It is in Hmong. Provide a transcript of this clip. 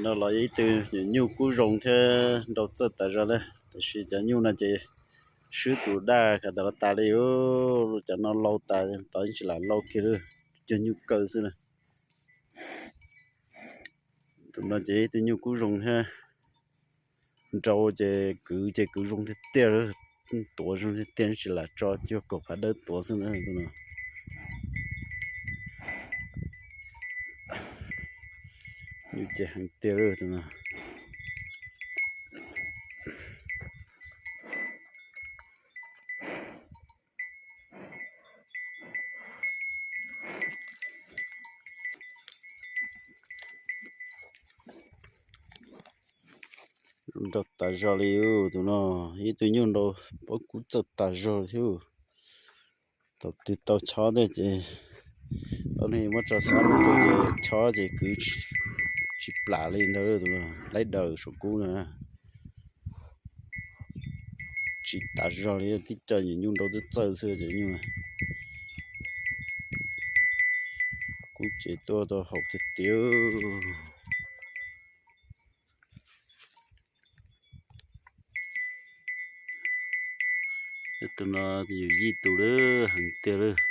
No los ib tug nyuam nyuj kub zoo thiab nrau txawj tas zog li, tiam sis cov nyuj no ces swb tus daj khav tas los tas li. Cov no lau tas tod tsis lam lau kiag li, cog nyuj kaw xwb na. Tus no ces ib tug nyuj kub zoo thiab, nrau ces kwv ces kwv zoo tiag tiag, tuav zoo tiag tiag, tsis lam tso, cuag kaum phav dawb tuav xwb na tus no. Nyuj ces heev tiag tus no. Nrau tas zog li tus no, ib tug nyuj nrau pob kub txawj tas zog li thiab. Thaum twg tau chob tej ces ob neeg muab tso xab ces chob ces kwv tsis plam li ntawd, laib daws saum kub na. Tsis tas zog li, tib co nyuam nyuj nrau txawj txawj xwb ces nyuj kub ces tuaj tau haum tiag tiag. Tus no yus yij tus lawm, heev tiag lawm.